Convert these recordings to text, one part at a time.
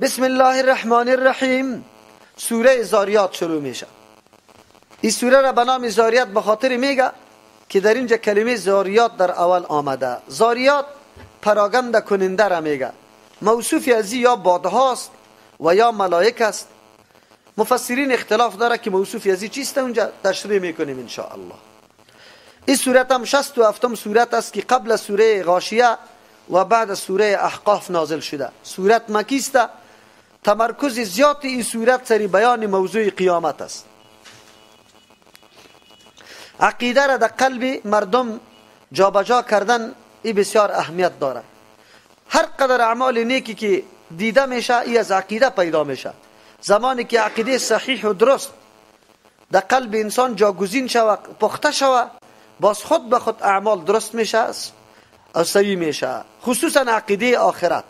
بسم الله الرحمن الرحیم. سوره زاریات شروع میشه. این سوره را به نام زاریات به خاطر میگه که در اینجا کلمه زاریات در اول آمده. زاریات پراگنده کننده را میگه. موصوف از یا بادهاست و یا ملائک است. مفسرین اختلاف داره که موصوف از چیست، اونجا تشریح میکنیم ان شاء الله. این سورت هم 67 سورت است که قبل سوره غاشیه و بعد سوره احقاف نازل شده. سورت مکی است. تمرکز زیاد این سورت سر بیان موضوع قیامت است. عقیده را در قلب مردم جابجا کردن ای بسیار اهمیت داره. هر قدر اعمال نیکی که دیده میشه ای از عقیده پیدا میشه. زمانی که عقیده صحیح و درست در قلب انسان جاگزین شوه، پخته شوه، باز خود به خود اعمال درست میشه و صحیح میشه. خصوصا عقیده آخرت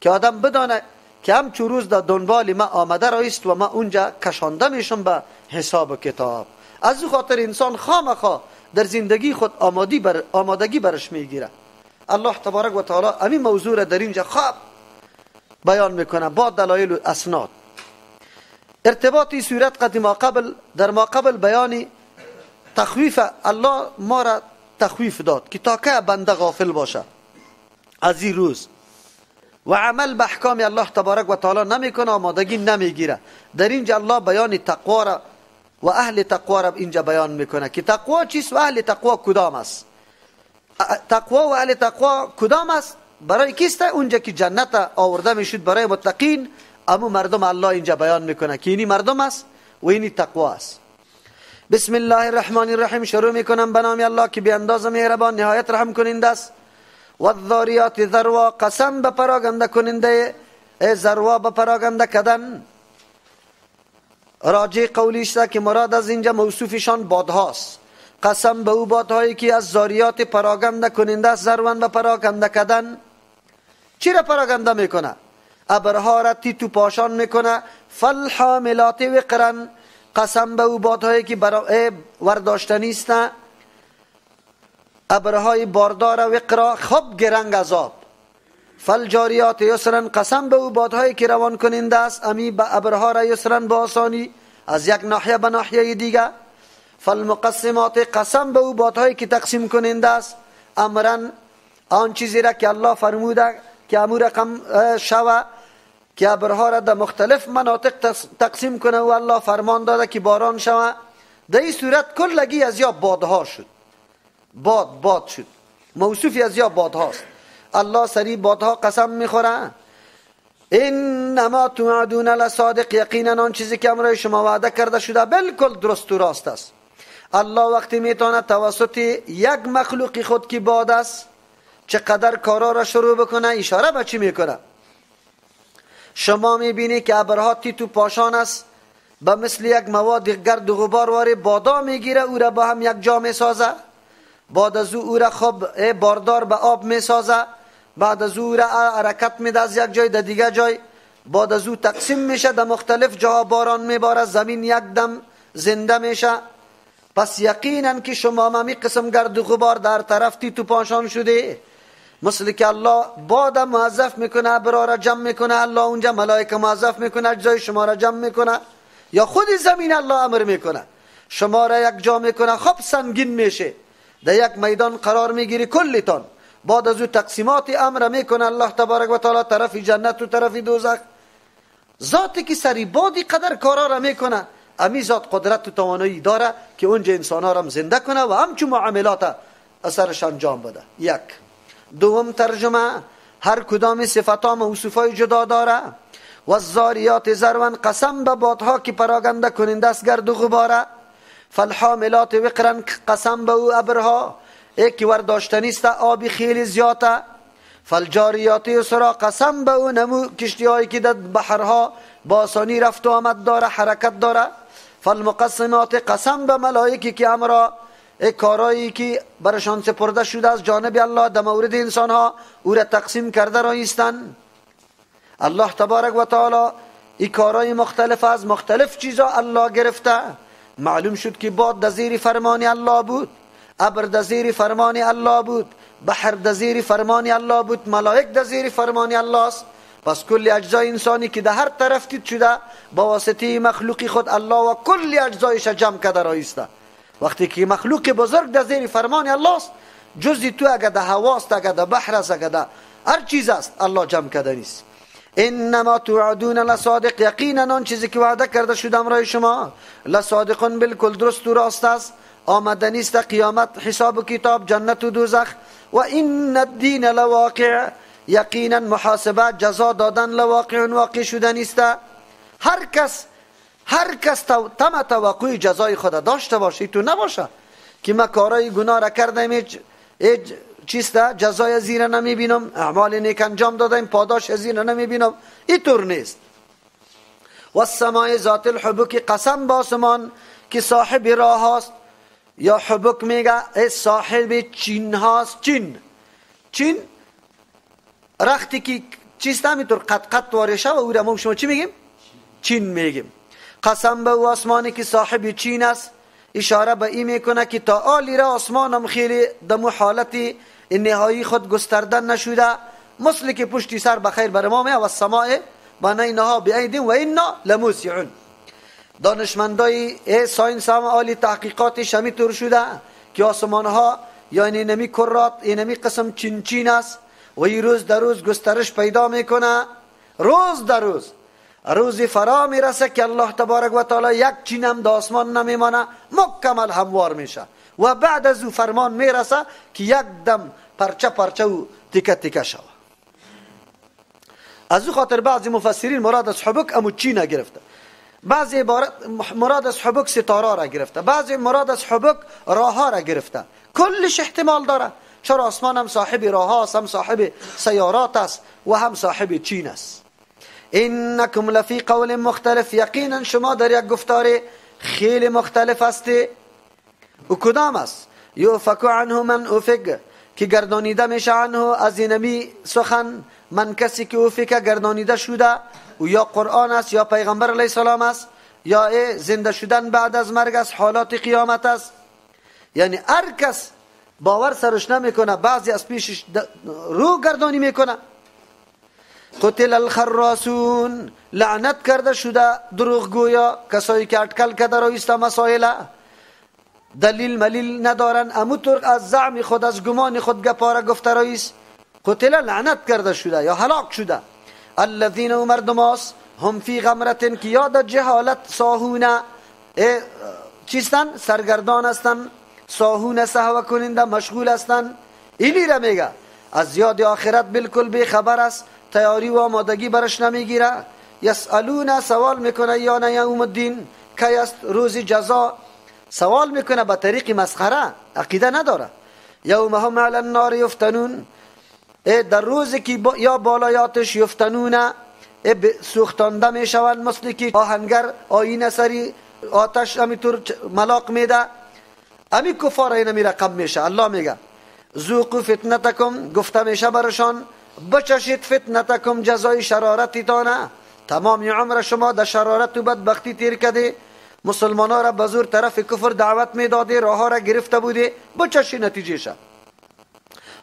که آدم بدانه که همچو روز در دنبال ما آمده رایست و ما اونجا کشانده میشم به حساب و کتاب. از او خاطر انسان خامخا در زندگی خود آمادگی برش میگیره. الله تبارک و تعالی همین موضوع را در اینجا خوب بیان میکنه با دلایل و اسناد. ارتباط این صورت قد ما قبل، در ما قبل بیان تخویف، الله ما را تخویف داد که تا که بنده غافل باشه از این روز و عمل به احکام الله تبارک و تعالی نمیکنه، آمادگی نمیگیره. در اینجا الله بیان تقوا را و اهل تقوا را اینجا بیان میکنه که تقوا چیست و اهل تقوا کدام است. تقوا و اهل تقوا کدام است؟ برای کیست؟ اونجا که جنت آورده میشد برای متقین، امو مردم الله اینجا بیان میکنه که اینی مردم است و اینی تقوا است. بسم الله الرحمن الرحیم. شروع میکنم به نام الله که بی اندازه مهربان نهایت رحم کننده است. والذاریات ذروا، قسم به پراگنده کننده ذروا، به پراگنده کردن. راجع قولی است که مراد از اینجا موصوفشان بادهاست. قسم به او بادهایی که از زاریات پراگنده کننده است، ذروان به پراگنده کردن. چی را پراگنده میکنه؟ ابرها را تیتو پاشان میکنه. فالحاملات وقرا، قسم به او بادهایی که برای ورداشتنی است، ابرهای باردار وقرا، خب گرنگ عذاب. فالجاریات یسرا، قسم به او بادهایی که روان کننده است، امی به ابرها را یسرا با آسانی از یک ناحیه به ناحیه دیگه. فالمقسمات، قسم به او بادهایی که تقسیم کننده است، امرا، آن چیزی را که الله فرموده که امو رقم شوه، که ابرها را در مختلف مناطق تقسیم کنه و الله فرمان داده که باران شوه. در این صورت کلگی از یا بادها شد، باد باد شد، موصوفی از یا بادهاست. الله سری بادها قسم میخوره. انما توعدون لصادق، یقینا آن چیزی که امرای شما وعده کرده شده بالکل درست و راست است. الله وقتی میتونه توسط یک مخلوق خود که باد است چقدر کارا را شروع بکنه، اشاره به چی میکنه؟ شما میبینی که ابرها تیتو پاشان است، به مثل یک مواد گرد و غبار واری بادا میگیره، او را با هم یک جا میسازه. بعد از او را خب باردار به آب میسازه، بعد از او را حرکت میده از یک جای در دیگه جای، بعد از او تقسیم میشه در مختلف جاها، باران میباره، زمین یک دم زنده میشه. پس یقینا که شما همی قسم گرد و غبار در طرف تیتو پاشان شده، مثل که الله باد موظف میکنه، ابرها را جمع میکنه، الله اونجا ملائکه موظف میکنه، اجزای شما را جمع میکنه، یا خود زمین الله امر میکنه شما را یک جا میکنه، خب سنگین میشه، در یک میدان قرار میگیری کلتان. بعد از او تقسیمات امر میکنه الله تبارک و تعالی، طرف جنت و طرف دوزخ. ذاتی که سری بادی قدر کارا را میکنه، امی ذات قدرت و توانایی داره که اونجا انسان ها را زنده کنه و همچون معاملات اثرش انجام بده. یک. دوم ترجمه، هر کدام صفت ها موصوفای جدا داره. و الذاریات ذروا، قسم به بادها که پراگنده کننده است گرد و غباره. فالحاملات وقرا، قسم به او ابرها که ورداشتنی است آبی خیلی زیاده. فالجاریات یسرا، قسم به او نمو کشتی هایی که در بحرها با آسانی رفت و آمد داره، حرکت داره. فالمقسمات، قسم به ملائکی که امرا کارایی که برشان سپرده شده از جانب الله در مورد انسان ها او را تقسیم کرده را ایستن. الله تبارک و تعالی ای کارای مختلف از مختلف چیزا الله گرفته. معلوم شد که باد در زیر فرمان الله بود، ابر در زیر فرمان الله بود، بحر در زیر فرمان الله بود، ملائک در زیر فرمان الله است. پس کل اجزای انسانی که در هر طرف تید شده با واسطه مخلوقی خود الله و کل اجزایش جمع کرده رایسته. وقتی که مخلوق بزرگ در زیر فرمان الله است، جزی تو اگه در هواست، اگه در بحر است، اگه در هر چیز است، الله جمع کرده نیست. انما توعدون لصادق، یقینا آن چیزی که وعده کرده شدم رای شما لصادق، بالکل درست و راست است. آمده نیست قیامت، حساب و کتاب، جنت و دوزخ. و ان الدین لواقع، یقینا محاسبه جزا دادن لواقع، واقع شده نیست. هر کس تم توقع جزای خود داشته باشه، تو نباشه که ما کارای گناه را کردم، هیچ چیست جزای زیر نمیبینم، اعمال نیک انجام دادم پاداش زیر نمیبینم، اینطور نیست. و السماء ذات الحبک، قسم با آسمان که صاحب راه هاست، یا حبک میگه صاحب چین هاست. چین رختی که چیست همینطور قط قط وارشه و او را ما شما چی میگیم؟ چین میگیم. قسم به او آسمانی که صاحب چین است، اشاره به این میکنه که تا آلی را آسمانم خیلی دمو حالت نهایی خود گستردن نشده، مثل که پشتی سر بخیر بر ما میه. و السماء بنیناها بأید و انا لموسعون. دانشمندای science هم عالی تحقیقاتش همینطور شده که آسمان ها یعنی نمی کرات نمی قسم چین چین است و این روز در روز گسترش پیدا میکنه، روز در روز روزی فرا میرسه که الله تبارک و تعالی یک چین هم در آسمان نمیمانه، مکمل هموار میشه و بعد از او فرمان میرسه که یک دم پرچه پرچه و تیکه تیکه شوه. از او خاطر بعضی مفسرین مراد از حبک امو چین گرفته، بعضی مراد از حبک ستاره را گرفته، بعضی مراد از حبک راه را گرفته. کلش احتمال داره، چرا آسمان هم صاحب راه است، هم صاحب سیارات است و هم صاحب چین است. انکم لفی قول مختلف، یقینا شما در یک گفتار خیلی مختلف هستی. و کدام است؟ یؤفک عنه من افک، که گردانیده میشه عنه از اینمی سخن، من کسی که افک گردانیده شده، و یا قرآن است یا پیغمبر علیه السلام است یا زنده شدن بعد از مرگ است، حالات قیامت است. یعنی هر کس باور سرش نمیکنه، بعضی از پیشش رو گردانی میکنه. قتل الخراسون، لعنت کرده شده دروغگویا، کسایی که اٹکل کرده رویست مسائل دلیل ملیل ندارن، امو طور از زعم خود از گمان خود گپاره گفته رویست. قتل لعنت کرده شده یا هلاک شده. الذین مردماس هم فی غمرت، که یاد جهالت ساهونه چیستن؟ سرگردان هستن، ساهونه سهوه کننده مشغول هستن. ایلی را میگه از یاد آخرت بالکل بی خبر است، تیاری و آمادگی برش نمیگیره. یسالون، سوال میکنه یا نه یوم الدین، کی است روز جزا؟ سوال میکنه به طریق مسخره، عقیده نداره. یوم هم علی النار یفتنون، در روزی که یا بالای آتش یفتنون سوختانده میشوند، مثل که آهنگر آینه سری آتش همینطور ملاق میده، امی کفار اینمی رقم میشه. الله میگه ذوقوا فتنتکم، گفته میشه برشان بچشید فتنتکم، جزای شرارتتانه. تمام عمر شما در شرارت و بدبختی تیر کده، مسلمان ها را به زور طرف کفر دعوت میداده، راه را گرفته بوده، بچشی نتیجه شه.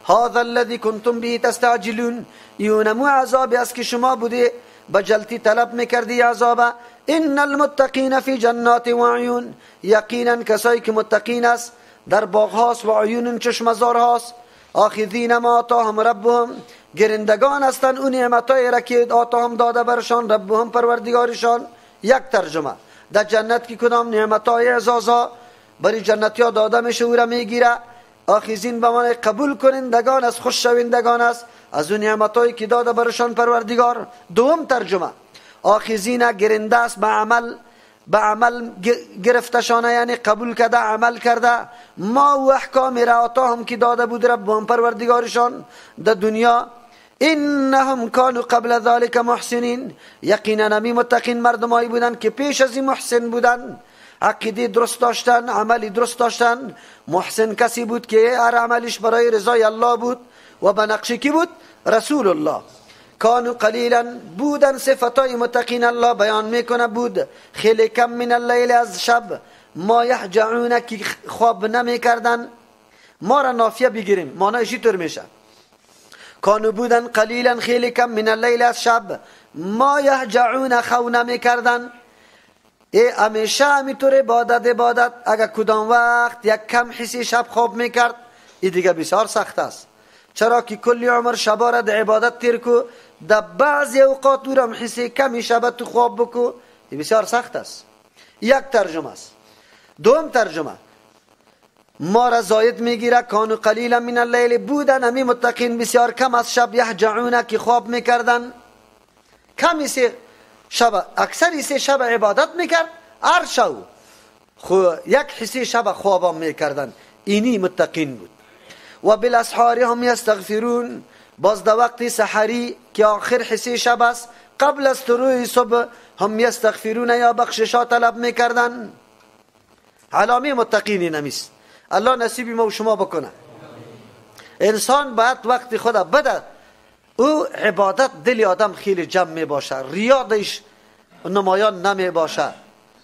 هذا الذي کنتم به تستعجلون، یونمو عذاب است که شما بوده به جلتی طلب میکردی عذاب. ان المتقین فی جنات و عیون، یقینا کسایی که متقین است در باغ هاست و عیون چشمزار هاست. آخذین ما آتاهم ربهم، گرندگان هستند اون نعمتای را که آتاهم داده برشان ربهم پروردگارشان. یک ترجمه در جنت که کدام نعمتای اعزازا برای جنتی ها داده میشه او را میگیره. آخذین به معنی قبول کنندگان است، خوش شوندگان است از اون نعمتایی که داده برشان پروردگار. دوم ترجمه آخذین گرنده است به عمل، به عمل گرفتشانه، یعنی قبول کرده عمل کرده. ما و احکام را آتاهم که داده بود ربهم پروردگارشان در دنیا. انهم کانوا قبل ذلك محسنین، یقینا نمی متقین مردمایی بودن که پیش از این محسن بودن، عقیده درست داشتن، عملی درست داشتن. محسن کسی بود که هر عملش برای رضای الله بود و به نقش کی بود؟ رسول الله. کانوا قلیلا بودن، صفتای متقین الله بیان میکنه بود خیلی کم من اللیل از شب، ما یهجعون که خواب نمیکردن. ما را نافیه بگیریم معنیش چطور میشه؟ کانو بودن قلیلا خیلی کم من اللیل از شب، ما یهجعون خو نمیکردن. ای همیشه همیطور عبادت عبادت، اگر کدام وقت یک کم حسی شب خواب میکرد ای دیگه بسیار سخت است. چرا که کلی عمر شبا را در عبادت تیر کو، در بعضی اوقات او را حسی کمی شب تو خواب بکو، ای بسیار سخت است. یک ترجمه است. دوم ترجمه ما را زاید میگیره کانو قلیلا من اللیل، بودن همی متقین بسیار کم از شب، یهجعون که خواب میکردن. کمی سه شب، اکثر سه شب عبادت میکرد هر شب، خو یک حسی شب خوابم میکردن. اینی متقین بود. و بالاسحار هم یستغفرون، باز در وقت سحری که آخر حسی شب است قبل از طلوع صبح هم یستغفرون یا بخششا طلب میکردن. علامه متقینی نمیست. الله نصیب ما و شما بکنه. انسان باید وقت خدا بده. او عبادت دل آدم خیلی جمع می باشه، ریادش نمایان نمی باشه،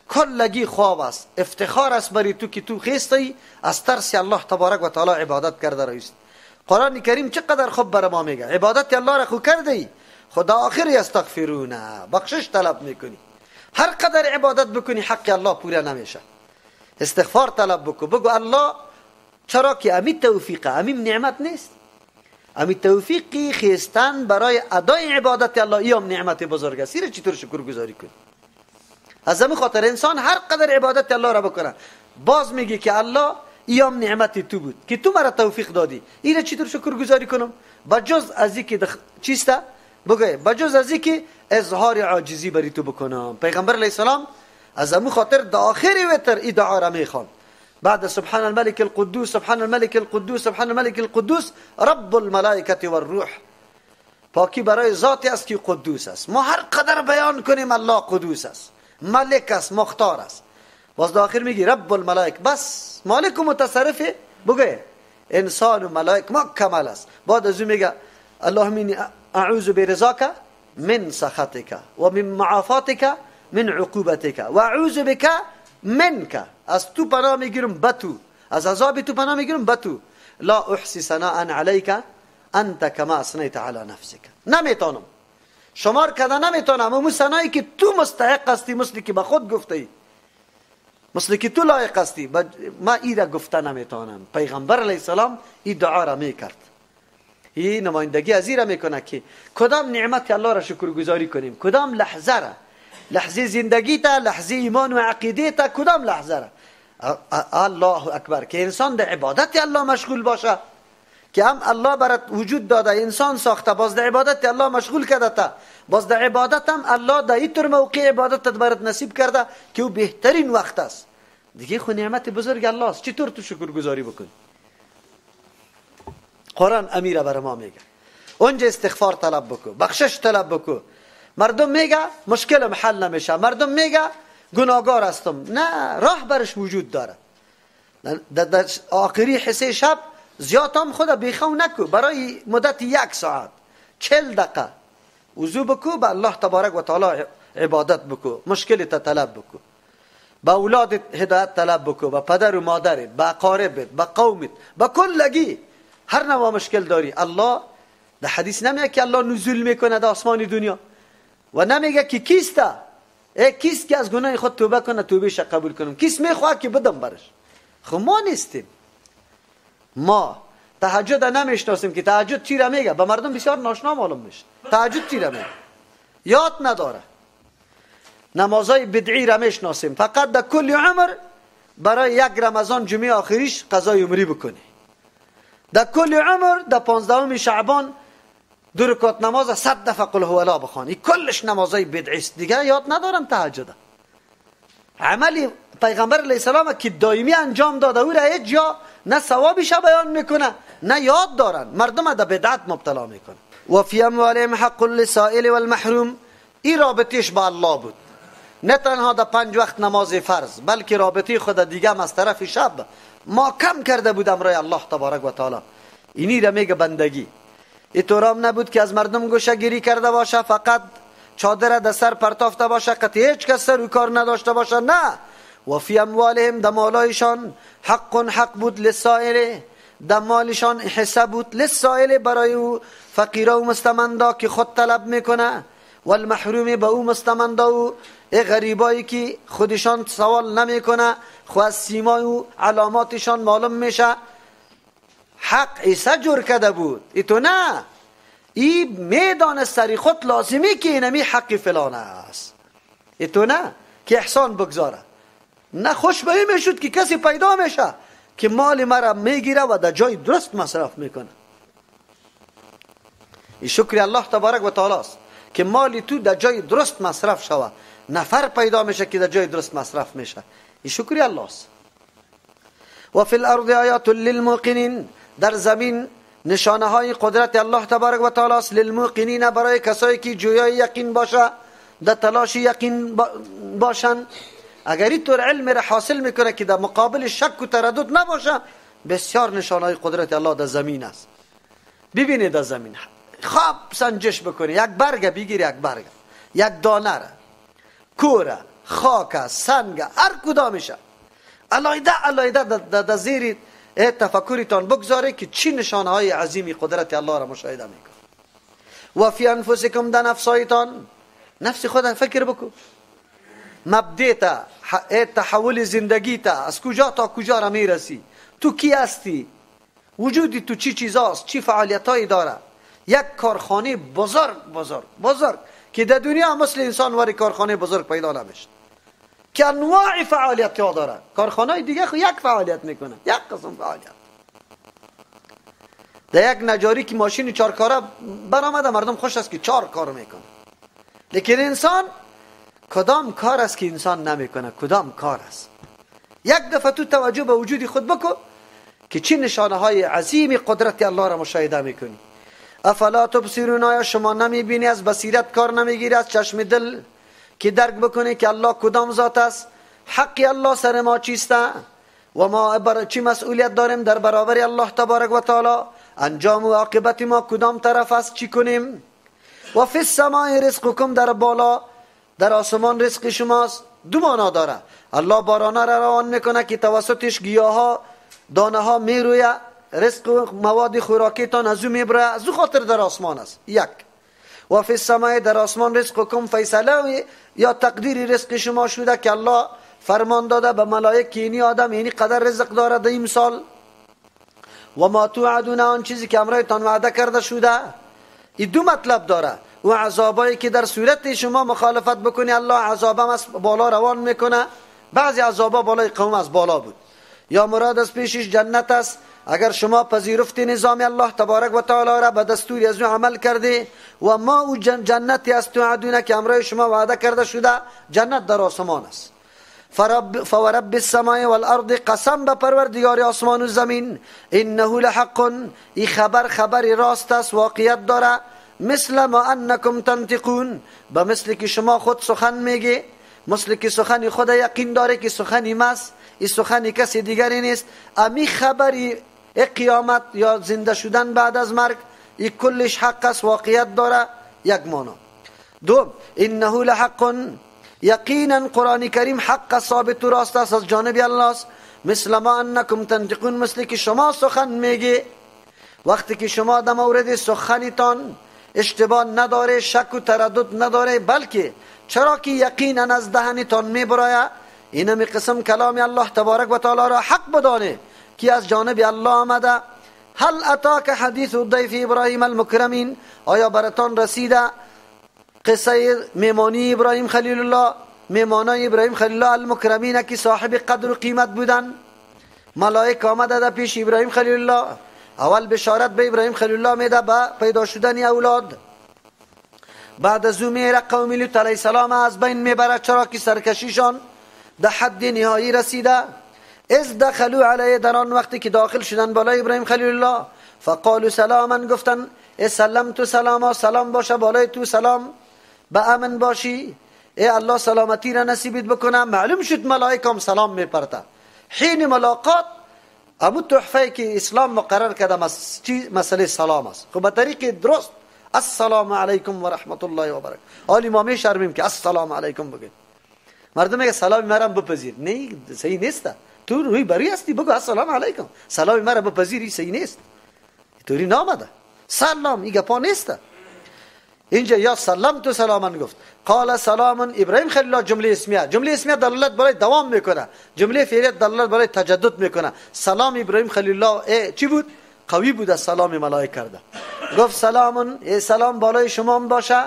کلگی خواب است، افتخار است بری تو که تو خیستی از ترس الله تبارک و تعالی عبادت کرده رئیست. قرآن کریم چقدر خوب بر ما میگه عبادت الله را خو کرده ای، خدا آخر یستغفرون، بخشش طلب میکنی. هر قدر عبادت بکنی حق الله پوره نمیشه. استغفار طلب بکو، بگو الله چرا که امی توفیقه، امی نعمت نیست، امی توفیقی خیستن برای ادای عبادت الله ایام نعمت بزرگ است. ایره چطور شکر گذاری کنی؟ از همین خاطر انسان هر قدر عبادت الله را بکنه باز میگه که الله ایام نعمت تو بود که تو مرا توفیق دادی، ایره چطور شکر گذاری کنم؟ بجز از اینکه چیسته بگه، بجز از اینکه اظهار عاجزی بری تو بکنم. پیغمبر علیه السلام از همین خاطر در آخر وتر ای دعا را میخوان بعد سبحان الملك القدوس سبحان الملك القدوس سبحان الملك القدوس رب الملائکه والروح. پاکی برای ذاتی است که قدوس است. ما هر قدر بیان کنیم الله قدوس است، ملک است، مختار است، باز در آخر میگی رب الملائک، بس مالک و متصرف بگه انسان و ملائک ما کمال است. بعد از او میگه اللهم انی اعوذ برضاک من سخطک و من معافاتک من عقوبتک و اعوذ بک منک، از تو پناه میگیرم به تو، از عذاب تو پناه میگیرم به تو. لا احصی ثناء علیک انت کما اثنیت علی نفسک. نمیتونم شمار کده نمیتونم اون ثنایی که تو مستحق هستی، مثل که به خود گفته ای، مثل که تو لایق هستی، ما ای را گفته نمیتونم. پیغمبر علیه السلام ای دعا را میکرد، این نمایندگی از این را میکنه که کدام نعمت الله را شکرگزاری کنیم، کدام لحظه را، لحظه زندگی تا، لحظه ایمان و عقیده تا، کدام لحظه را. الله اکبر که انسان در عبادت الله مشغول باشه، که هم الله برات وجود داده، انسان ساخته، باز در عبادت الله مشغول کرده تا، باز در عبادت هم الله در اینطور موقع عبادت برات نصیب کرده که او بهترین وقت است. دیگه خو نعمت بزرگ الله است، چطور تو شکر گذاری بکنی؟ قرآن امیره بر ما میگه اونجا استغفار طلب بکو، بخشش طلب بکو. مردم میگه مشکلم حل نمیشه، مردم میگه گناهگار هستم، نه، راه برش وجود داره. در آخری حصه شب زیاد هم خدا بیخو نکو، برای مدت 1 ساعت 40 دقیقه وضو بکو، به الله تبارک و تعالی عبادت بکو، مشکل تا طلب بکو، به اولادت هدایت طلب بکو، به پدر و مادرت، به اقاربت، به قومت، به کلگی هر نوع مشکل داری. الله در حدیث نمیگه که الله نزول میکنه در آسمان دنیا و نمیگه که کیسته، ای کیست که از گناه خود توبه کنه توبهش قبول کنم، کیست میخواد که بدم برش. خب ما نیستیم، ما تهجد نمیشناسیم که تهجد چی را میگه، به مردم بسیار ناشنا معلوم میشه تهجد چی را میگه، یاد نداره. نمازهای بدعی را میشناسیم، فقط در کل عمر برای یک رمضان جمعه آخریش قضای عمری بکنه، در کل عمر در 15 شعبان 2 رکعت نماز 100 دفعه قل هو الله بخوانی، کلش نمازهای بدعی است، دیگه یاد ندارن تهجد. عملی پیغمبر علیه السلام که دائمی انجام داده او را هیچ جا نه ثوابش بیان میکنه نه یاد دارن، مردم در بدعت مبتلا میکنه. و فی اموالهم حق للسائل والمحروم، این رابطهش با الله بود، نه تنها در 5 وقت نماز فرض، بلکه رابطه خود دیگه هم از طرف شب ما کم کرده بود امرای الله تبارک و تعالی. اینی را میگه بندگی. اینطورام نبود که از مردم گوشه گیری کرده باشه، فقط چادر در سر پرتافته باشه، قطعی هیچ کس سر و کار نداشته باشه، نه. و فی اموالهم، در مالایشان حق، حق بود للسائل، در مالشان حصه بود، للسائل برای او فقیره و مستمندا که خود طلب میکنه، والمحروم به او مستمندا و غریبایی که خودشان سوال نمیکنه، خو از سیمای و علاماتشان معلوم میشه. حق عیسی جور کرده بود، ای تو نه، ای میدان سری خود لازمی که اینمی حق فلان است، ای تو نه که احسان بگذاره. نه خوش به این میشد که کسی پیدا میشه که مال مرا میگیره و در جای درست مصرف میکنه. این شکر الله تبارک و تعالی است که مال تو در جای درست مصرف شوه، نفر پیدا میشه که در جای درست مصرف میشه. این شکر الله است. و فی الارض آیات للموقنین، در زمین نشانه های قدرت الله تبارک و تعالی است، للموقنین برای کسایی که جویای یقین باشه، در تلاش یقین باشن. اگر اینطور علم را حاصل میکنه که در مقابل شک و تردد نباشه، بسیار نشانه های قدرت الله در زمین است. ببینید در زمین خواب سنجش بکنی، یک برگ بگیری، یک برگ، یک دانه را، کوره، خاک، سنگ، هر کدامشه علایده علایده در زیر تفکرتان بگذاره که چی نشانه های عظیمی قدرت الله را مشاهده میکنه. و فی انفسکم، در نفسایتان، نفس خود فکر بکن، مبدع تا تحول زندگی تا از کجا تا کجا را میرسی، تو کی هستی، وجودی تو چی چیزاست، چی فعالیتایی داره. یک کارخانه بزرگ بزرگ بزرگ که در دنیا مثل انسان واری کارخانه بزرگ پیدا نمیشه که انواع فعالیت ها داره. کارخانه دیگه خو یک فعالیت میکنه، یک قسم فعالیت. در یک نجاری که ماشین چهار کاره برآمده، مردم خوش است که چهار کار میکنه، لیکن انسان کدام کار است که انسان نمیکنه؟ کدام کار است؟ یک دفعه تو توجه به وجود خود بکن که چی نشانه های عظیم قدرت الله را مشاهده میکنی. افلا تبصرون، آیا شما نمیبینی، از بصیرت کار نمیگیری، از چشم دل که درک بکنی که الله کدام ذات است، حق الله سر ما چیست و ما بر چی مسئولیت داریم در برابر الله تبارک و تعالی، انجام و عاقبت ما کدام طرف است، چی کنیم. و فی السماء رزقکم، در بالا در آسمان رزق شماست. دو معنا داره، الله بارانه را روان میکنه که توسطش گیاها دانه ها میرویه، رزق و مواد خوراکیتان از او میبره، از او خاطر در آسمان است. یک، و فی السماء، در آسمان رزقکم، فیصله یا تقدیر رزق شما شده که الله فرمان داده به ملائک که اینی آدم اینی قدر رزق داره در این سال. و ما توعدون، آن چیزی که امرایتان وعده کرده شده. این دو مطلب داره. و عذابایی که در صورت شما مخالفت بکنی الله عذابم از بالا روان میکنه. بعضی عذابا بالای قوم از بالا بود، یا مراد از پیشش جنت است. اگر شما پذیرفت نظام الله تبارک و تعالی را به دستور از او عمل کرده، و ما او جنتی است توعدونه که امرای شما وعده کرده شده، جنت در آسمان است. فورب السماء والارض، قسم به پروردگار آسمان و زمین، انه لحق، این خبر خبر راست است، واقعیت داره. مثل ما انکم تنطقون، به مثل که شما خود سخن میگی، مثل که سخن خود یقین داره که سخنی ماست، این سخن کسی دیگری نیست. امی خبری قیامت یا زنده شدن بعد از مرگ، این کلش حق است، واقعیت داره. یک معنا. دو، انه لحق، یقینا قرآن کریم حق ثابت و راست است از جانب الله است. مثل ما انکم تنطقون، مثل که شما سخن میگی، وقتی که شما در مورد سخنتان اشتباه نداره، شک و تردد نداره، بلکه چرا که یقینا از دهنتان میبرایه، اینمی قسم کلام الله تبارک و تعالی را حق بدانه که از جانب الله آمده. هل اتاک حدیث ضیف ابراهیم المکرمین، آیا براتان رسیده قصه میمانی ابراهیم خلیل الله، میمانای ابراهیم خلیل الله المکرمین که صاحب قدر و قیمت بودن؟ ملائک آمده در پیش ابراهیم خلیل الله، اول بشارت به ابراهیم خلیل الله میده به پیدا شدن اولاد، بعد از او میره قوم لوط علیه السلام از بین میبره، چرا که سرکشیشان در حد نهایی رسیده. از دخلوا علیه، در آن وقتی که داخل شدن بالای ابراهیم خلیل الله، فقالوا سلاما، گفتن سلمت سلاما، سلام باشه بالای تو، سلام، به امن باشی، ای الله سلامتی را نصیبت بکنه. معلوم شد ملائک هم سلام میپرته حین ملاقات. امو تحفه که اسلام مقرر کرده مسئله سلام است، خب به طریق درست السلام علیکم و رحمت الله و برکاته. حالی ما میشرمیم که السلام علیکم بگیم، مردم میگه سلام مرم بپذیر، نه صحیح نیست. تو روی بری هستی، بگو السلام علیکم، سلام مرا بپذیری، صحیح نیست، اینطوری نامده. سلام این گپا نیست. اینجا یا سلام تو سلامن گفت. قال سلام ابراهیم خلیل الله جمله اسمیه، جمله اسمیه دلالت برای دوام میکنه، جمله فعلیه دلالت برای تجدد میکنه. سلام ابراهیم خلیل الله چی بود؟ قوی بود، از سلام ملائکه کرده. گفت سلام، ای سلام بالای شما باشه.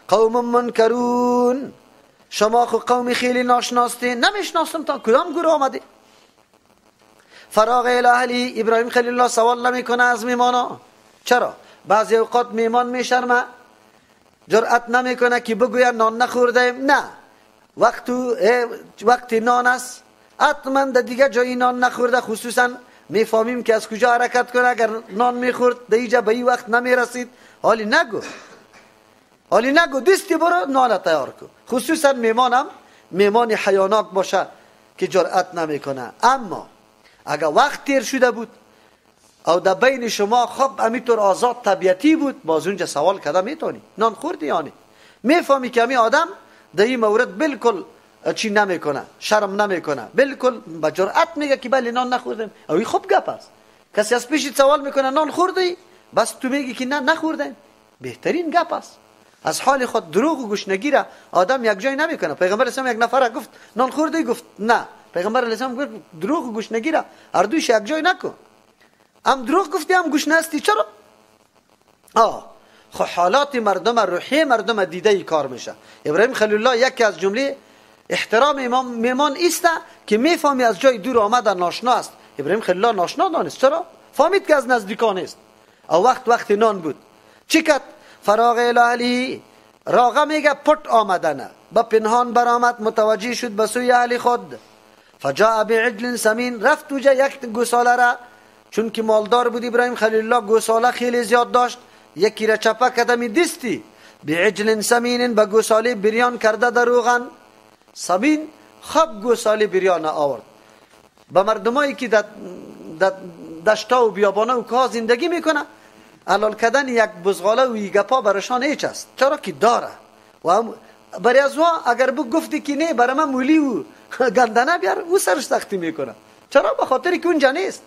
قوم منکرون، شما خو قوم خیلی ناشناستین، نمیشناسم تا کدام گروه آمده. فراغ الی اهلی، ابراهیم خلیل الله سوال نمیکنه از میمانا. چرا؟ بعضی اوقات میمان میشرمه، جرأت نمیکنه که بگوید نان نخوردیم. نه، وقتی نان است حتما در دیگه جایی نان نخورده، خصوصا میفهمیم که از کجا حرکت کنه. اگر نان میخورد در اینجا به این وقت نمیرسید. حالی نگو، حالی نگو، دستی برو نان تیار کن. خصوصا میمانم میمان حیاناک باشه که جرأت نمیکنه. اما اگر وقت تیر شده بود او در بین شما خب امیطور آزاد طبیعتی بود، باز اونجا سوال کرده میتونی نان خوردی یعنی میفهمی که امی آدم در این مورد بالکل چی نمیکنه، شرم نمیکنه، بالکل با جرأت میگه که بله نان نخوردم. او این خوب گپ است. کسی از پیشت سوال میکنه نان خوردی، بس تو میگی که نه نخوردم، بهترین گپ است. از حال خود دروغ و گشنگی را آدم یک جای نمیکنه. پیغمبر اسلام یک نفر گفت نان خوردی، گفت نه. پیغمبر اسلام گفت دروغ و گشنگی را هر دویش یک جای نکن. هم دروغ گفتی هم گشنه هستی، چرا؟ خب حالات مردم، روحی مردم دیده ای کار میشه. ابراهیم خلیل الله یکی از جمله احترام امام میمان ایسته که میفهمی از جای دور آمده ناشنا است. ابراهیم خلیل الله ناشنا دانست. چرا؟ فهمید که از نزدیکان است. او وقت نان بود. چی کرد؟ فراغ الی اهلی، راغه میگه پت آمدنه، با پنهان برآمد، متوجه شد به سوی اهل خود. فجاء بعجل سمین، رفت اوجا یک گوساله را، چون که مالدار بود ابراهیم خلیل الله گوساله خیلی زیاد داشت، یکی را چپه کرده می دستی بعجل سمین، به گوساله بریان کرده در روغن. سمین خب گوساله بریان آورد. به مردمایی که در دشتا و بیابانه و که زندگی میکنه، حلال کردن یک بزغاله و یک گپا برشان هیچ است، چرا که داره. و برای از اگر بو گفتی که نه برای من مولی و گندنه بیار، او سرش سختی میکنه. چرا؟ به خاطر که اونجا نیست.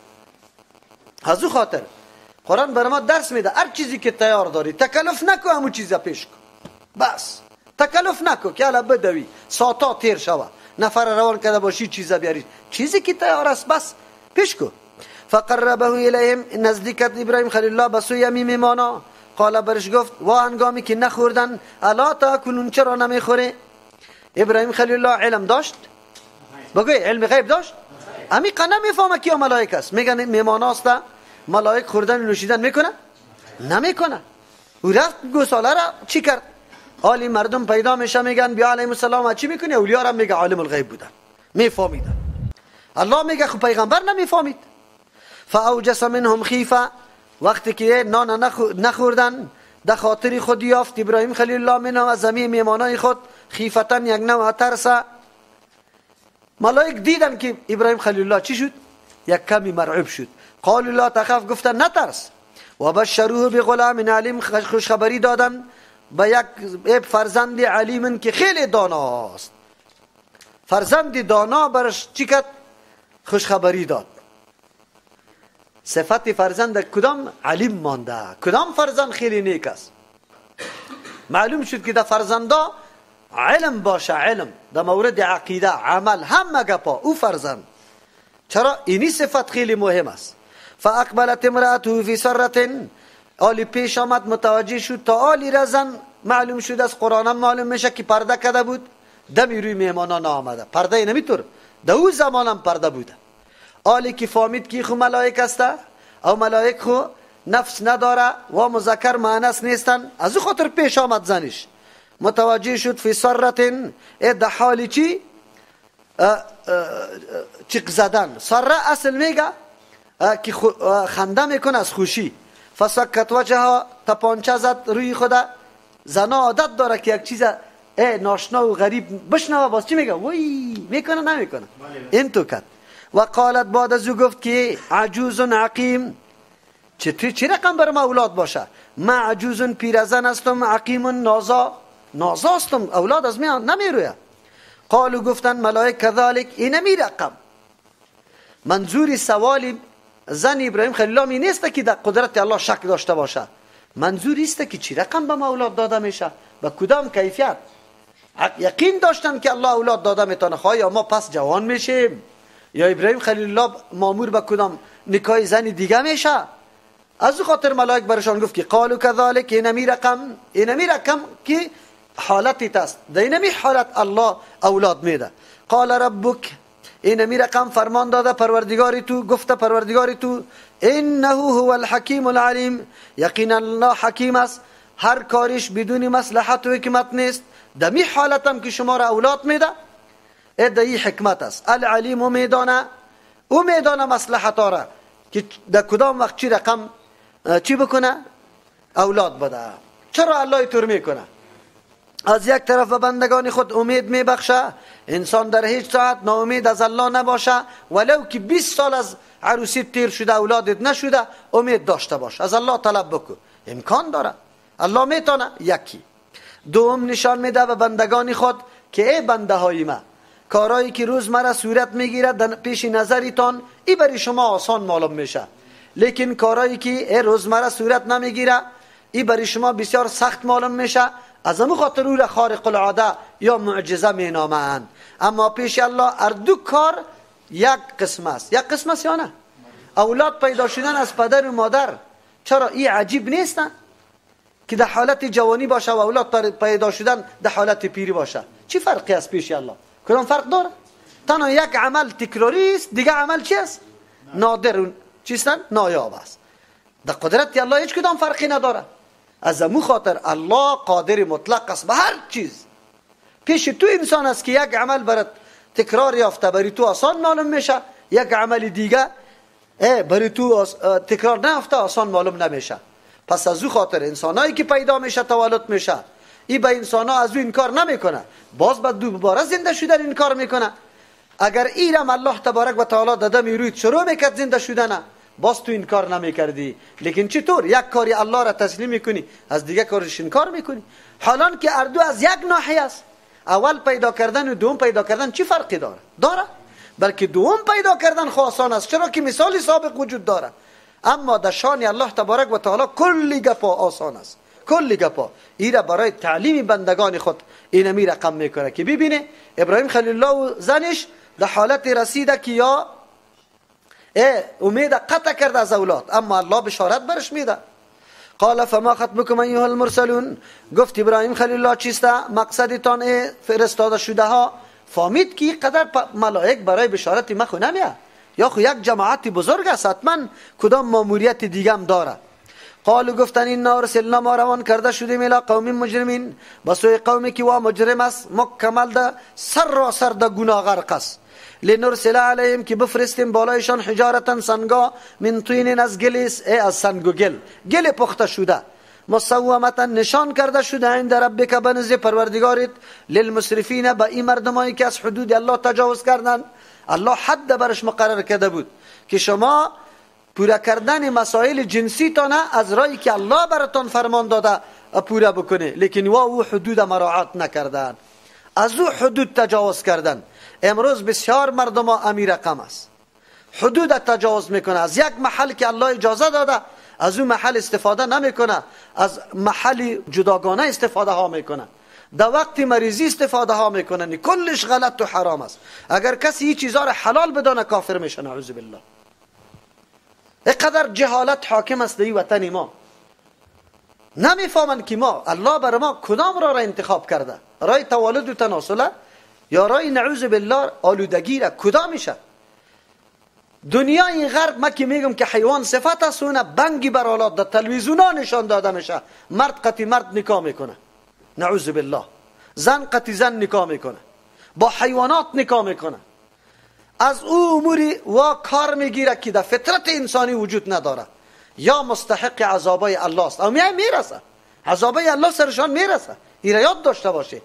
از او خاطر قرآن برای ما درس میده هر چیزی که تیار داری تکلف نکو، همون چیزا پیش کن، بس تکلف نکو که حالا بدوی ساعتا تیر شوه، نفر روان کرده باشی چیزا بیاری، چیزی که تیار است بس پیش کن. فقربه الیهم، نزدیکت ابراهیم خلیل الله به سوی میمانا. قال برش گفت و هنگامی که نخوردن الا تاکلون، چرا نمیخوری؟ ابراهیم خلیل الله علم داشت؟ بگوی علم غیب داشت؟ عمیقا نمیفهمه که ملائک است. میگن میمانا است، ملائک خوردن و نوشیدن میکنه؟ نمیکنه. او رفت گوساله را چی کرد؟ حالی مردم پیدا میشه میگن بیا علیهم السلام چی میکنی؟ اولیا را میگه عالم الغیب بودن، میفهمیدن. الله میگه خب پیغمبر نمیفهمید. فاوجس منهم خیفه، وقتی که نان نخوردن در خاطر خود یافت ابراهیم خلیل الله منهم از زمین میمانای خود خیفتن، یک نوع ترس. ملائک دیدن که ابراهیم خلیل الله چی شد؟ یک کمی مرعوب شد. قالوا لا تخف، گفتن نترس. و بشروه بغلام علیم، خوشخبری دادن به یک فرزند علیم که خیلی داناست. فرزند دانا برش چی کرد؟ خوشخبری داد. صفت فرزند کدام علیم مانده، کدام فرزند خیلی نیک است. معلوم شد که در فرزندا علم باشه، علم در مورد عقیده، عمل، همه گپا او فرزند. چرا؟ اینی صفت خیلی مهم است. فاقبلت امرأته فی سرة، آلی پیش آمد متوجه شد تا آلی رزن معلوم شد، از قرآن معلوم میشه که پرده کده بود، دمی روی مهمانان آمده، پرده نمیتور در او زمانم پرده بوده. آلی که فهمید که خو ملائک است او ملائک خو نفس نداره و مذکر مؤنث نیستن، از او خاطر پیش آمد زنش متوجه شد. فی سرة، در حالی چی؟ چیق زدن. سره اصل میگه که خنده میکنه از خوشی. فسکت وجهها، تپانچه زد روی خدا. زنا عادت داره که یک چیز ناشنا و غریب بشنوه باز چی میگه؟ وای میکنه نمیکنه. این تو کرد. و قالت، بعد از او گفت که عجوز عقیم، چه رقم بر ما اولاد باشه؟ ما عجوز پیرزن هستم، عقیم نازا، نازا هستم، اولاد از من نمیروید. قالو گفتن ملائک کذالک، اینمی رقم. منظور سوال زن ابراهیم خلیل الله می نیست که در قدرت الله شک داشته باشه، منظور است که چی رقم به ما اولاد داده میشه، به کدام کیفیت. یقین داشتن که الله اولاد داده میتونه، خواه یا ما پس جوان میشیم یا ابراهیم خلیل الله مامور به کدام نکاح زن دیگه میشه. از او خاطر ملائک برشان گفت که قالوا كذلك، اینمی رقم، اینمی رقم که حالتی است، در اینمی حالت الله اولاد میده. قال ربک، اینمی رقم فرمان داده پروردگاری تو، گفته پروردگاری تو، انه هو الحکیم العلیم، یقینا الله حکیم است، هر کارش بدون مصلحت و حکمت نیست. دمی حالتم که شما را اولاد میده ادعی حکمت است. العلیم میدانه، او میدانه مصلحت را که در کدام وقت چی رقم چی بکنه اولاد بده. چرا الله طور میکنه؟ از یک طرف به بندگان خود امید میبخشه، انسان در هیچ ساعت ناامید از الله نباشه، ولو که 20 سال از عروسی تیر شده اولادت نشده، امید داشته باش، از الله طلب بکن، امکان داره، الله میتونه. یکی دوم نشان میده به بندگان خود که ای بنده های ما، کارهایی که روزمره صورت میگیره پیش نظرتان ای برای شما آسان معلوم میشه، لیکن کارهایی که ای روزمره صورت نمیگیره ای برای شما بسیار سخت معلوم میشه، از امو خاطر او را خارق العاده یا معجزه مینامند. اما پیش الله هر دو کار یک قسم است، یک قسم است یا نه؟ اولاد پیدا شدن از پدر و مادر چرا ای عجیب نیست که در حالت جوانی باشه و اولاد پیدا شدن در حالت پیری باشه؟ چی فرقی است پیش الله؟ کدام فرق داره؟ تنها یک عمل تکراری است، دیگه عمل چی است؟ نادر چیستن؟ نایاب است. در قدرت الله هیچ کدام فرقی نداره. از امو خاطر الله قادر مطلق است به هر چیز. پیش تو انسان است که یک عمل برات تکرار یافته برای تو آسان معلوم میشه، یک عمل دیگه برای تو تکرار نیافته آسان معلوم نمیشه. پس از او خاطر انسانایی که پیدا میشه تولد میشه، ای به انسان ها از او انکار نمیکنه، باز به دوباره زنده شدن انکار میکنه. اگر ایرم الله تبارک و تعالی داده میروید شروع میکرد زنده شدن، باز تو انکار نمیکردی. لیکن چطور یک کاری الله را تسلیم میکنی، از دیگه کارش انکار میکنی؟ حالان که اردو از یک ناحیه است، اول پیدا کردن و دوم پیدا کردن چی فرقی داره؟ داره، بلکه دوم پیدا کردن خو آسان است، چرا که مثال سابق وجود داره. اما در شان الله تبارک و تعالی کلی گپا آسان است، کلی گپا. ایره برای تعلیم بندگان خود اینمی رقم میکنه که ببینه ابراهیم خلیل الله و زنش در حالت رسیده که یا امید قطع کرده از اولاد، اما الله بشارت برش میده. قال فما خطبكم ایها المرسلون، گفت ابراهیم خلیل الله چیسته مقصدتان ای فرستاده شده ها؟ فهمید که قدر ملائک برای بشارت ما خو نمیه، یا خو یک جماعت بزرگ است، حتما کدام ماموریت دیگه هم داره. قالوا گفتن اینا ارسلنا، ما روان کرده شدیم الی قوم مجرمین، به سوی قومی که وا مجرم است، مکمل ده سر را سر ده گناه غرق است. لنرسل علیهم، که بفرستیم بالایشان حجارتا سنگا، من طین از گل، از سنگ و گل، گل پخته شده، مسومتا نشان کرده شده، عند ربک بنزد پروردگارت، للمسرفین، به این مردمایی که از حدود الله تجاوز کردن. الله حد برش مقرر کرده بود که شما پورا کردن مسائل جنسی تانه از رایی که الله براتان فرمان داده پورا بکنه، لیکن وا او حدود مراعات نکردن، از او حدود تجاوز کردن. امروز بسیار مردم ها امی رقم است، حدود تجاوز میکنه، از یک محل که الله اجازه داده از او محل استفاده نمیکنه، از محل جداگانه استفاده ها میکنه، در وقت مریضی استفاده ها میکنه، کلش غلط و حرام است. اگر کسی این چیزا را حلال بدانه کافر میشه، نعوذ بالله. اینقدر جهالت حاکم است در وطن ما، نمیفهمند که ما الله بر ما کدام راه را انتخاب کرده، راه تولد و تناسل یا راه نعوذ بالله آلودگی را، کدامشه؟ دنیای غرب ما که میگم که حیوان صفت است، اون بنگی بر اولاد در تلویزیون نشان داده میشه، مرد قطی مرد نکاح میکنه، نعوذ بالله، زن قطی زن نکاح میکنه، با حیوانات نکاح میکنه، از او اموری وا کار میگیره که در فطرت انسانی وجود نداره، یا مستحق عذابای الله است او میرسه، عذابای الله سرشان میرسه. ایره یاد داشته باشه.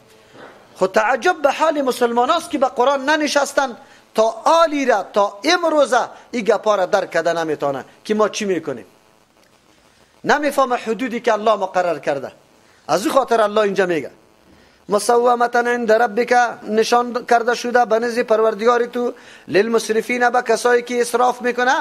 خود تعجب به حال مسلمان است که به قرآن ننشستن تا آلی را تا امروزه این گپا را درک کرده نمیتونه که ما چی میکنیم، نمیفهمه حدودی که الله مقرر کرده. از او خاطر الله اینجا میگه مسومة عند ربک، نشان کرده شده به نزد پروردگار تو، للمسرفین، به کسایی که اسراف میکنه،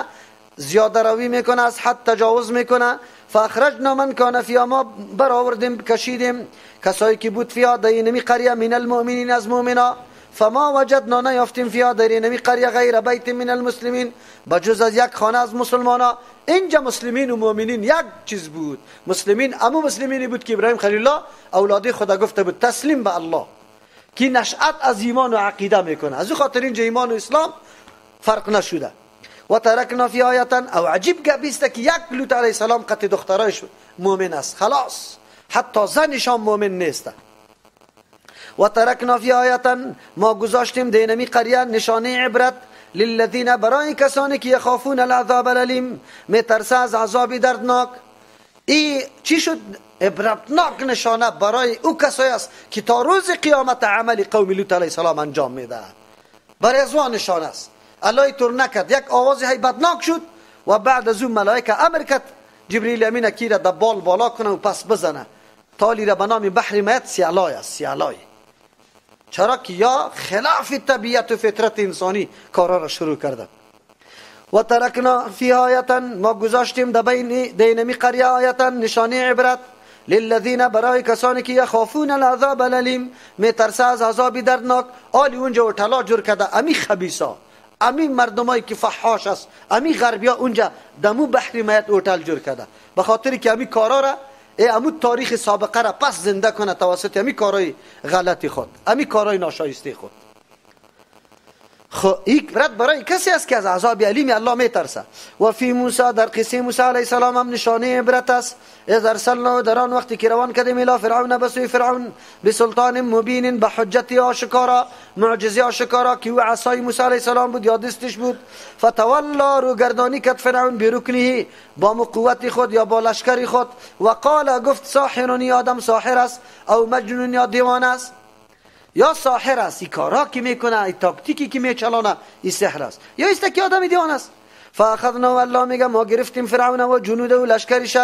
زیاده روی میکنه، از حد تجاوز میکنه. فاخرجنا من کان فیها، ما برآوردیم کشیدیم کسایی که بود فیها در اینمی قریه، من المؤمنین، از مؤمنا. فما وجدنا، نیافتیم فیها در اینمی قریه غیر بیت من المسلمین، بجز از یک خانه از مسلمانا. اینجا مسلمین و مؤمنین یک چیز بود. مسلمین امو مسلمینی بود که ابراهیم خلیل الله اولادی خدا گفته بود تسلیم به الله، که نشأت از ایمان و عقیده میکنه. از او خاطر اینجا ایمان و اسلام فرق نشده. و ترکنا فی آیة، او عجیب گپی است که یک لوط علیه السلام قطع دخترایش مؤمن است، خلاص، حتی زنشان مؤمن نیست. و ترکنا فی آیة، ما گذاشتیم دینمی قریه نشانه عبرت، للذین، برای کسانی که یخافون العذاب الالیم، میترسه از عذاب دردناک. ای چی شد؟ عبرتناک نشانه برای او کسایی است که تا روز قیامت عمل قوم لوط علیه السلام انجام میده. برای از او نشانه است. الله تور نکرد، یک آواز هیبتناک شد و بعد از اون ملائکه امر کرد جبریل امین کی را دبال بالا کنه و پس بزنه تالی را به نام بحر میت سیالای است، سیالای. چرا که یا خلاف طبیعت و فطرت انسانی کارا را شروع کرده. و ترکنا فی آیة، ما گذاشتیم در بین دینمی قریه آیة، نشانه عبرت، للذین، برای کسانی که یخافون العذاب الالیم، میترسه از عذاب دردناک. آلی اونجا هتلا جور کرده، امی خبیثا، امی مردمایی که فحاش است، امی غربیا اونجا دمو بحر میت هتل جور کرده، به خاطر که امی کارا را، امو تاریخ سابقه را پس زنده کنه توسط امی کارای غلطی خود، امی کارای ناشایسته خود. خب این رد برای کسی است که از عذاب الیم الله میترسه. و فی موسی، در قصه موسی علیه السلام هم نشانه عبرت است. اذ ارسلنا، در آن وقتی که روان کردیم الی فرعون، به سوی فرعون، بسلطان مبین، به حجت آشکارا، معجزه آشکارا که او عصای موسی علیه السلام بود یا دستش بود. فتولا، رو گردانی کرد فرعون، برکنه، با قوت خود یا با لشکر خود. و قال، گفت ساحر، آدم ساحر است، او مجنون، یا دیوانه است. یا ساحر است، این کارا که میکنه، این تاکتیکی که میچلانه، این سحر است، یا است که آدم دیوانه است. فاخذنا، الله میگه ما گرفتیم فرعون و جنوده و لشکرش،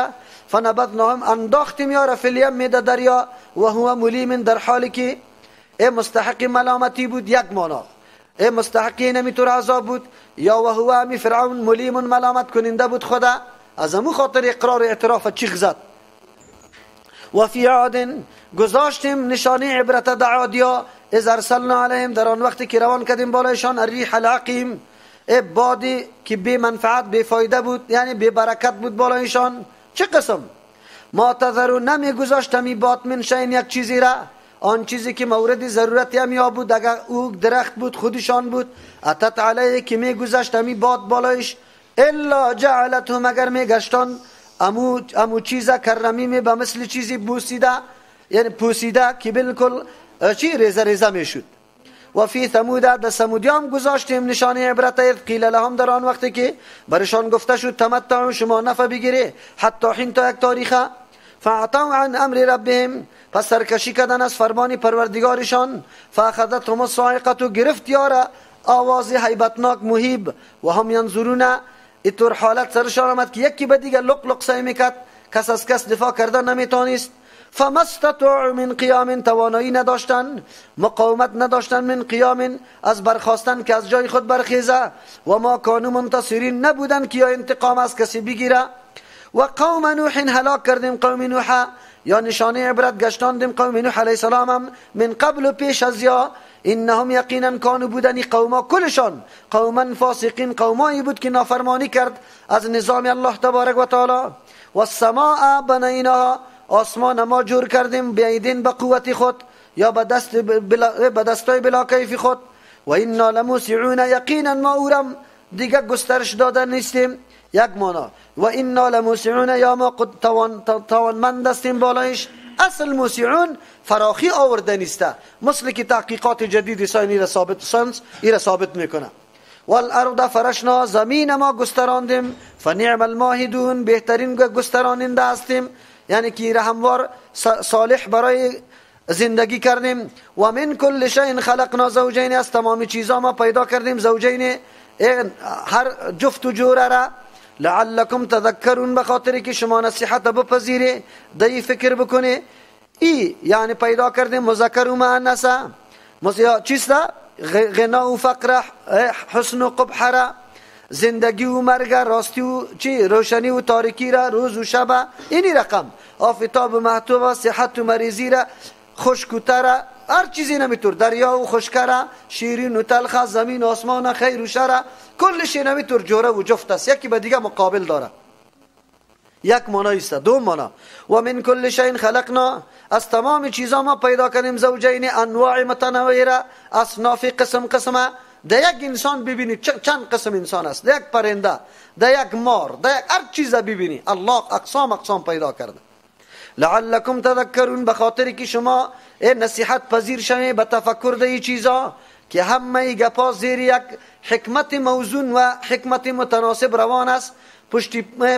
فنبذناهم، انداختیم یا فی الیم، در دریا، و هو ملیم، در حالی که ای مستحق ملامتی بود، یک معنا ای مستحق نمیتور عذاب بود، یا و هو امی فرعون ملیم، ملامت کننده بود خدا، از امو خاطر اقرار اعتراف چیغ زد. و فی عاد، گذاشتیم نشانه عبرت در عادیا، اذ ارسلنا علیهم، در آن وقتی که روان کردیم بالایشان الریح العقیم، ای بادی که بی منفعت بی فایده بود، یعنی بی برکت بود بالایشان. چه قسم؟ ما تذرو، نمی گذاشتم ای باد، من شیء، یک چیزی را، آن چیزی که مورد ضرورت هم بود، اگر او درخت بود خودشان بود، اتت علیه، که می گذاشتم ای باد بالایش، الا جعلته، مگر می گشتان امو چیزا کرمی به مثل چیزی بوسیده، یعنی پوسیده که بالکل چی ریزه ریزه میشد. و فی ثمود، در ثمودیام گذاشتیم نشانه عبرت، اذ قیل لهم، در آن وقتی که برشان گفته شد تمتعوا، شما نفع بگیری، حتی حین، تا یک تاریخه. فعتوا عن امر ربهم، پس سرکشی کردن از فرمان پروردگارشان. فاخذتهم الصاعقه، گرفت یارا آواز هیبتناک مهیب، و هم ینظرون. اینطور حالت سرشان آمد که یکی به دیگر لق لق سعی میکرد، کس از کس دفاع کردن نمیتونست. فما استطاعوا من قیام، توانایی نداشتن، مقاومت نداشتن، من قیام، از برخاستن که از جای خود برخیزه، و ما کانوا منتصرین، نبودن که یا انتقام از کسی بگیره. و قوم نوح، هلاک کردیم قوم نوح، یا نشانه عبرت گشتاندیم قوم نوح علیه السلام هم، من قبل، پیش از یا، انهم یقینا کانوا، بودن قوما کلشان، قوما فاسقین، قومایی بود که نافرمانی کرد از نظام الله تبارک و تعالی. و السماء بنیناها، آسمان ما جور کردیم، بعیدین، به قوت خود یا به دستای بلا کیف خود. و انا لموسعون، یقینا ما اورم دیگه گسترش دادن نیستیم، یک معنا. و انا لموسعون، یا ما قد توانمند هستیم بالایش. اصل موسعون فراخی آورده نیسته، مثل که تحقیقات جدید science را ثابت، science را ثابت میکنه. والارض فرشنا، زمین ما گستراندیم، فنعم الماهدون، بهترین گستراننده هستیم، یعنی که هموار صالح برای زندگی کردیم. و من کل شیء خلقنا زوجین، از تمام چیزا ما پیدا کردیم زوجین، هر جفت و جوره را، لعلکم تذکرون، به خاطر که شما نصیحت بپذیری، دی فکر بکنی. ای یعنی پیدا کردیم مذکر و مؤنث، چیست؟ غنا و فقر، حسن و قبح را، زندگی و مرگ، راستی و چی، روشنی و تاریکی را، روز و شب، اینی رقم، آفتاب و مهتاب، صحت و مریضی را، خشک و تر، هر چیزی نمیتور، دریا و خشکه را، شیرین و تلخ، زمین و آسمان، خیر و شر، کل شی نمیتور جوره و جفت است، یکی به دیگه مقابل داره. یک معنی است. دو معنا و من کل شیء خلقنا، از تمام چیزا ما پیدا کردیم زوجین، انواع متنوعه را، اصناف قسم قسمه. در یک انسان ببینی چند قسم انسان است، در یک پرنده، در یک مار، در یک هر چیز ببینی الله اقسام اقسام پیدا کرده. لعلکم تذکرون، به خاطر که شما نصیحت پذیر شوی، به تفکر در چیزا که همه گپا زیر یک حکمت موزون و حکمت متناسب روان است.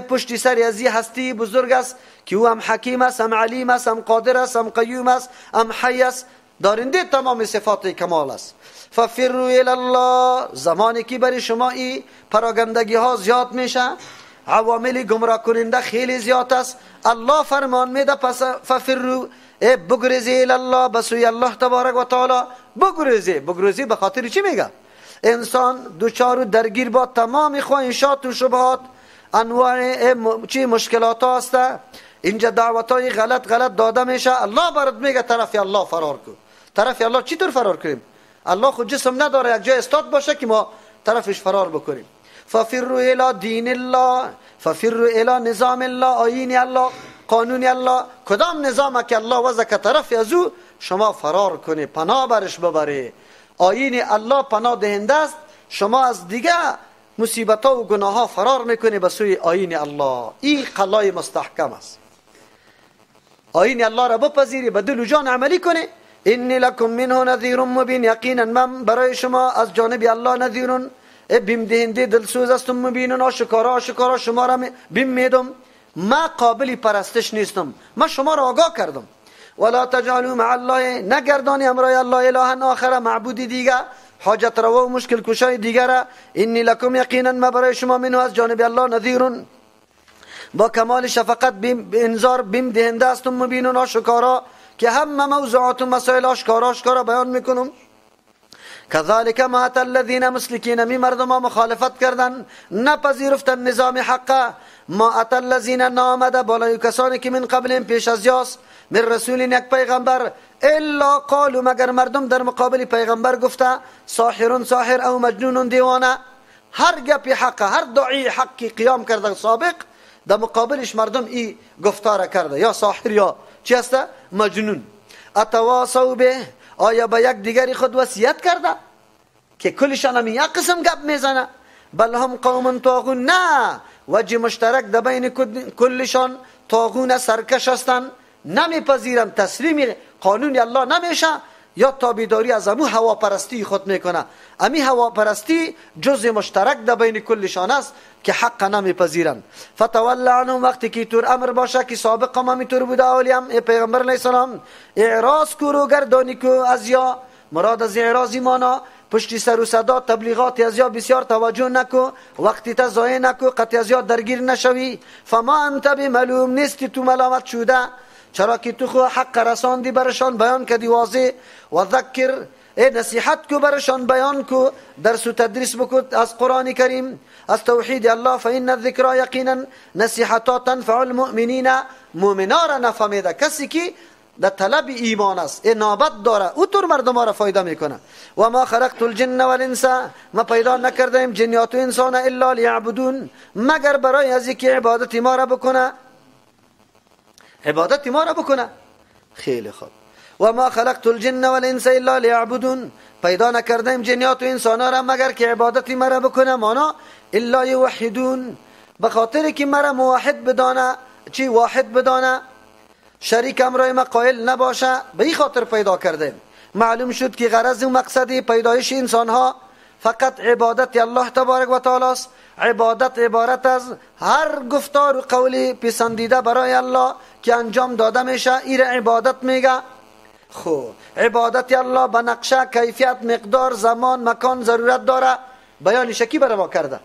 پشتی سر ازی هستی بزرگ است که او هم حکیم است، هم علیم است، هم قادر است، هم قیوم است، هم حی است، دارنده تمام صفات کمال است. ففروا الی الله، زمانی که برای شما ای پراگندگی ها زیاد میشه، عوامل گمراه کننده خیلی زیاد است، الله فرمان میده پس ففروا، بگریزی الی الله، به سوی الله تبارک و تعالی بگریزی. بگریزی به خاطر چی میگه؟ انسان دوچار و درگیر با تمام خواهشات و شبهات، انواع چی مشکلات هست. اینجا دعوت های غلط غلط داده میشه، الله برات میگه طرف الله فرار کن. طرف الله چطور فرار کنیم؟ الله خود جسم نداره یک جای استاد باشه که ما طرفش فرار بکنیم. ففروا الی دین الله، ففروا الی نظام الله، آیین الله، قانون الله. کدام نظام که الله وضع که طرف از او شما فرار کنی، پناه برش ببری. آیین الله پناه دهنده است، شما از دیگه مصیبت ها و گناه ها فرار میکنی به سوی آیین الله. این قلای مستحکم است. آیین الله را بپذیری، به دل و جان عملی کنی. انی لکم منه نذیر مبین، یقینا من برای شما از جانب الله نذیر، بیم دهنده دلسوز هستم، مبین، آشکارا آشکارا شما را بیم میدم. ما قابل پرستش نیستم، ما شما را آگاه کردم. ولا تجعلوا مع الله، نگردانی امرای الله الها آخر، معبود دیگه، حاجت روا و مشکل کشای دیگر. انی لکم، یقینا ما برای شما منه از جانب الله نذیر، با کمال شفقت بیم انذار، بیم دهنده هستم، مبین، آشکارا، که همه موضوعات و مسائل آشکارا آشکارا بیان میکنم. كذلك ما اتى الذين مسلكين، می مردم مخالفت کردن، نپذیرفتن نظام حقه. ما اتى الذين نامده بالای کسانی که من قبلهم پیش از یاس، من رسول یک پیغمبر، الا قالوا، مگر مردم در مقابل پیغمبر گفته ساحر ساحر او مجنون دیوانه. هر گپی حقه، هر داعی حقی قیام کرده سابق، در مقابلش مردم ای گفتار کرده، یا ساحر یا چی هسته؟ مجنون. اتواصوا به، آیا به یک دیگری خود وصیت کرده که کلشان هم یک قسم گپ میزنه؟ بل هم قوم طاغون، نه، وجه مشترک در بین کلشان طاغون، سرکش هستند، نمیپذیرن، تسلیم قانون الله نمیشه، یا تابعداری از امو هواپرستی خود میکنه. امی هواپرستی جزء مشترک در بین کلشان است که حق نمیپذیرن. فتول عنهم، وقتی که تور امر باشه که سابق هم همی تور بوده، اولی هم پیغمبر علیه السلام اعراض کو، رو گردانی کو از یا، مراد از اعراض مانا پشتی سر و صدا تبلیغات از یا بسیار توجه نکو، وقتی تا ضایع نکو، قطع از یا درگیر نشوی. فما انت بملوم، نیستی تو ملامت شده، چرا که تو خو حق رساندی برشان، بیان کدی واضح. و ذکر، ای نصیحت کو برشان، بیان کو، درس و تدریس بکو از قرآن کریم، از توحید الله. فإن الذکر، یقینا نصیحتا تنفع المؤمنین، مؤمنا را نفع میده، کسی که در طلب ایمان است، ای نابت داره، او طور مردم را فایده میکنه. و ما خلقت الجن والانس، ما پیدا نکردیم جنیات و انسان الا لیعبدون، مگر برای از اینکه عبادت ما را بکنه، عبادت ما را بکنه. خیلی خوب. و ما خلقت الجن والانس الا لیعبدون، پیدا نکردیم جنیات و انسان را مگر که عبادت ما را بکنه. مانا الا یوحدون، به خاطر که مرا موحد بدانه، چی واحد بدانه، شریک امرای ما قائل نباشه، به این خاطر پیدا کردیم. معلوم شد که غرض و مقصد پیدایش انسان ها فقط عبادت الله تبارک و تعالی است. عبادت عبارت از هر گفتار و قولی پسندیده برای الله که انجام داده میشه، این عبادت میگه. خب عبادت الله به نقشه، کیفیت، مقدار، زمان، مکان ضرورت داره. بیانش کی برای ما کرده؟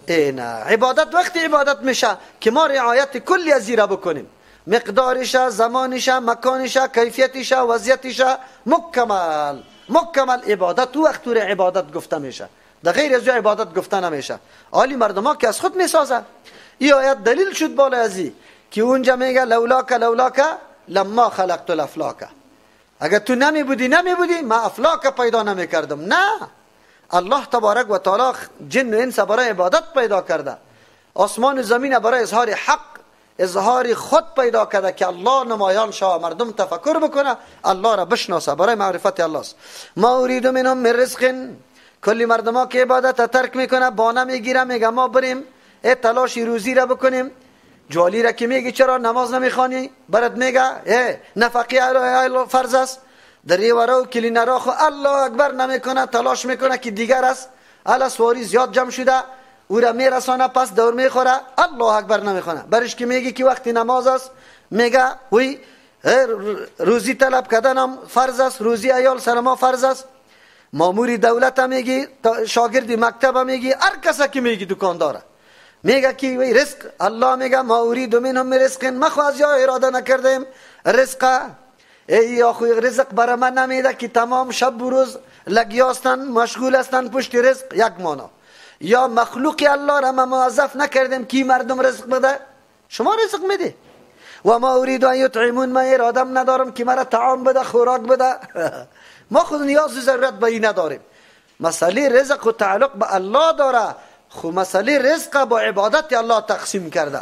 نه، عبادت وقتی عبادت میشه که ما رعایت کلی از زیرا بکنیم. مقدارش، زمانش، مکانش، کیفیتش، وضعیتش مکمل مکمل عبادت. او وقت عبادت گفته میشه، در غیر از عبادت گفته نمیشه. عالی مردم ها که از خود میسازه. این آیت دلیل شد بالا ازی که اونجا میگه لولاک لولاک لما خلقت الافلاک، اگر تو نمی بودی ما افلاک پیدا نمی کردم. نه، الله تبارک و تعالی جن و انس برای عبادت پیدا کرده، آسمان و زمین برای اظهار حق، اظهار خود پیدا کرده که الله نمایان شوه، مردم تفکر بکنه، الله را بشناسه، برای معرفت الله است. ما اريد منهم من رزق، کلی مردم ها که عبادت ترک میکنه، بانه میگیره، میگه ما بریم تلاش روزی را بکنیم. جوالی را که میگی چرا نماز نمیخوانی، برات میگه نفقه فرض است. در ریورا و کلینرا خو الله اکبر نمیکنه، تلاش میکنه که دیگر است، الا سواری زیاد جمع شده او را میرسانه، پس دور میخوره، الله اکبر نمیخونه. برش که میگی که وقتی نماز است، میگه وی روزی طلب کردنم فرض است، روزی عیال سر ما فرض است. ماموری دولت میگی، شاگرد مکتب میگی، هر کس که میگی دکانداره میگه که وی رزق. الله میگه ما اريد منهم من رزق، ما خو از یا اراده نکردیم رزق، ای یا خو رزق برای من نمیده که تمام شب و روز لگیاستن مشغول هستن پشت رزق، یک مانا. یا مخلوق الله را ما موظف نکردیم که مردم رزق بده، شما رزق میده. و ما اريد ان یطعمون، ما ارادم ندارم که مرا طعام بده، خوراک بده. ما خود نیاز و ضرورت به این نداریم. مسئله رزق و تعلق به الله داره، خو مسئله رزق با عبادت الله تقسیم کرده.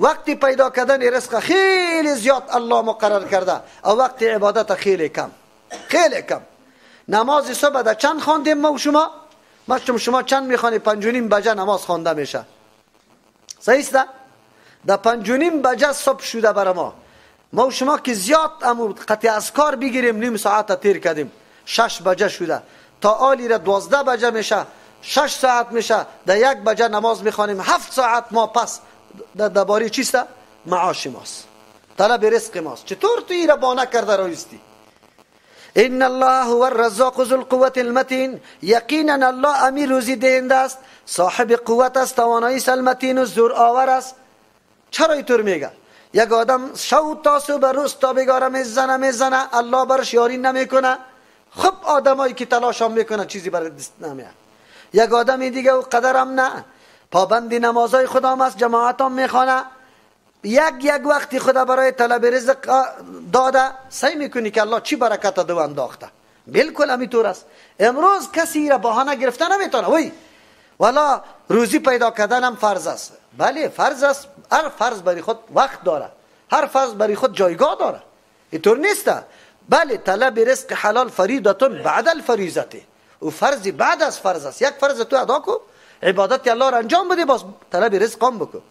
وقتی پیدا کردن رزق خیلی زیاد الله مقرر کرده، و وقتی عبادت خیلی کم، خیلی کم. نماز صبح در چند خواندیم ما و شما؟ ما شما چند میخوانی؟ 5:30 بجه نماز خوانده میشه، صحیح است؟ در 5:30 بجه صبح شده برای ما. ما و شما که زیاد امو قطع از کار بگیریم نیم ساعت تیر کردیم، 6 بجه شده، تا آلی را 12 بجه میشه، 6 ساعت میشه، در 1 بجه نماز میخوانیم، 7 ساعت ما پس درباره چیست؟ معاش ماست، طلب رزق ماست. چطور تو ای را بانه کرده رایستی؟ ان الله هو الرزاق ذو القوة المتین، یقینا الله امیر روزی دهنده است، صاحب قوت است، توانایی است، المتین و زور آور است. چرا اینطور میگه؟ یک آدم شو تا صبح روز تا بگاره میزنه، الله برش یاری نمیکنه. خب آدمایی که تلاش هم میکنه چیزی برای دست نمیاد. یک آدم دیگه او قدرم نه، پابند نمازهای خودم است، جماعتام میخوانه، یک وقتی خدا برای طلب رزق داده، سعی میکنی که الله چی برکت دو انداخته. بالکل همینطور است. امروز کسی را بهانه گرفته نمیتونه. وی والا روزی پیدا کردن هم فرض است. بله فرض است، هر فرض برای خود وقت داره، هر فرض برای خود جایگاه داره، اینطور نیست. بله طلب رزق حلال فریضه بعد الفریضه، او فرض بعد از فرض است. یک فرض تو ادا کو، عبادت الله را انجام بده، باز طلب رزق هم بکن.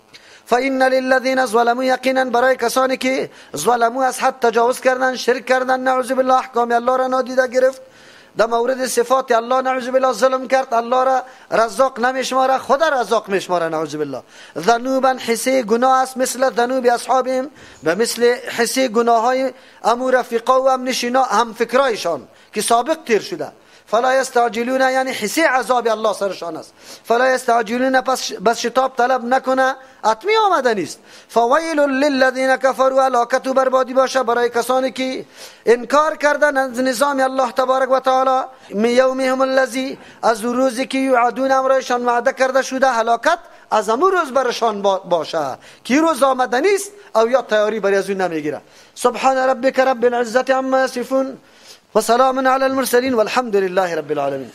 فإن للذین ظلموا، یقینا برای کسانی که ظلموا از حد تجاوز کردن، شرک کردن، نعوذ بالله، احکام الله را نادیده گرفت، در مورد صفات الله نعوذ بالله ظلم کرد، الله را رزاق نمیشماره، خدا رزاق میشماره نعوذ بالله. ذنوبا حسی گناه است، مثل ذنوب اصحابهم، به مثل حسی گناه های امو رفیقا و هم نشینا هم فکرایشان که سابق تیر شده. فلا یستعجلون، یعنی حسی عذاب الله سرشان است. فلا یستعجلون، پس بس شتاب طلب نکنه، اتمی آمده نیست. فویل للذین کفروا، هلاکت و بربادی باشه برای کسانی که انکار کردن از نظام الله تبارک و تعالی. من یومهم الذی، از روزی که یوعدون، امرشان وعده کرده شده، هلاکت از امو روز برشان باشه که روز آمده نیست او یا تیاری برای از اون نمیگیره. سبحان ربک رب العزة عما یصفون وسلام على المرسلين والحمد لله رب العالمين.